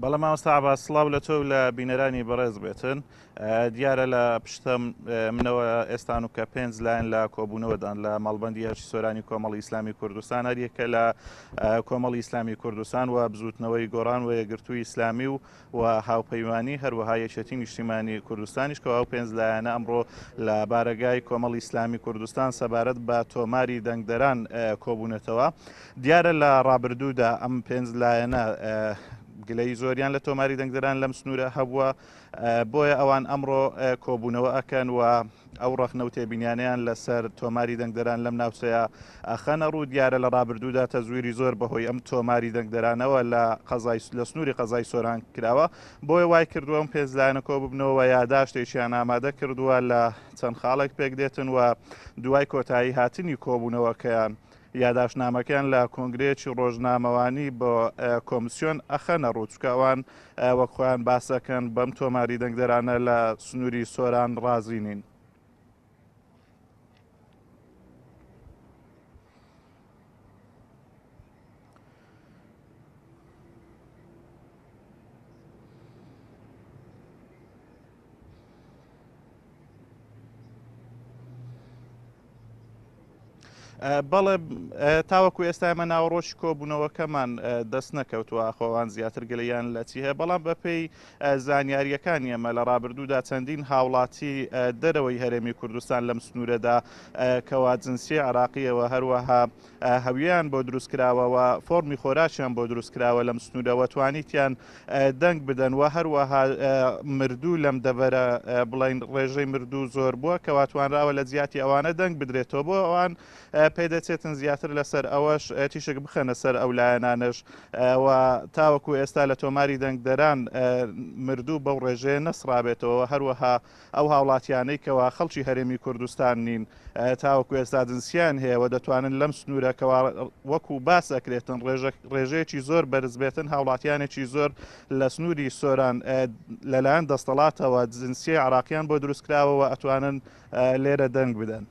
بەڵێ مامۆستا عەباس سڵاو لە تۆ و لە بینەرانی بەڕێز بێتن. دیارە لە پشتە منەوە ئێستان و کە پێنج لایەن لە کۆبوونەوەدان لە مەڵبەندی هەرچی سۆرانی کۆمەڵی ئیسلامی کوردستان هەریەکە لە کۆمەڵی ئیسلامی کوردستان و بزوتنەوەی گۆڕان و یەکگرتووی ئیسلامی و و هاوپەیمانی هەروەها یەکێتی نیشتیمانی کوردستانیش کەوا ئەو پێنج لایەنە ئەمڕۆ لە بارەگای کۆمەڵی ئیسلامی کوردستان سەبارەت بە تۆماری دەنگدەران کۆبوونەتەوە. دیارە لە ڕابردوودا ئەم پێنج لایەنە گلەیی زۆریان لە تۆماری دەنگدەران لەم سنوورە هەبووە، بۆیە ئەوان ئەمڕۆ کۆبوونەوە ئەکەن و ئەو ڕەخنە و تێبینیانەیان لەسەر تۆماری دەنگدەران لەم ناوچەیە ئەخەنە ڕوو. دیارە لە ڕابردوودا تەزویری زۆر بەهۆی ئەم تۆماری دەنگدەرانەوە لە قەزای لە سنووری قەزای سۆران کراوە، بۆیە وای کردووە ئەم پێنج لایەنە کۆببنەوە و یاداشتێکیان ئامادە کردووە لە چەند خاڵێک پێکدێتن و دوای کۆتایی هاتنی کۆبوونەوەکەیان یاداشتنامەکەیان لە کۆنگرەیەکی ڕۆژنامەوانی بۆ کۆمسیۆن ئەخەنە ڕوو، چونکە ئەوان وەک خۆیان باس دەکەن بەم تۆماری دەنگدەرانە لە سنووری سۆران ڕازی نین. بەڵێ تاوەکو ئێستا ئێمە ناوەڕۆکی کۆبوونەوەکەمان دەست نەکەوتووە ئاخۆوان زیاتر گلەیان لە چی هەیە بەڵام بەپێی زانیاریەکانی ئەمە لە ڕابردوودا چەندین هاوڵاتی دەرەوەی هەرێمی کوردستان لەم سنوورەدا کەوا جنسی عراقیەوە هەروەها هەویان بۆ دروست کراوە و فۆرمی خۆراکیان بۆ دروست کراوە لەم سنوورەوە توانیتیان دەنگ بدەن و هەروەها مردوو لەم دەڤەرە بڵین ڕێژەی مردوو زۆر بووە کەوا توانراوە لە جیاتی ئەوانە دەنگ بدرێتەوە بۆ ئەوان پێدەچێتن زیاتر لەسەر ئەوەش تیشک بخەنە سەر ئەو لایەنانەش و تاوەکو ئێستا لە تۆماری دەنگدەران مردوو بەو ڕێژەیە نەسرابێتەوە هەروەها ئەو هاوڵاتیانەی کەوا خەڵکی هەرێمی کوردستان نین تاوەکو ئێستا جنسیان هەیە و دەتوانن لەم سنوورە کەوا وەکو باس ئەکرێتن ڕێژەیەکی زۆر بەرز بێتن هاوڵاتیانێکی زۆر لە سنووری سۆران لەلایەن دەستەڵاتەوە جنسیە عراقیان بۆ دروستکراوەوە ئەتوانن لێرە دەنگ بدەن.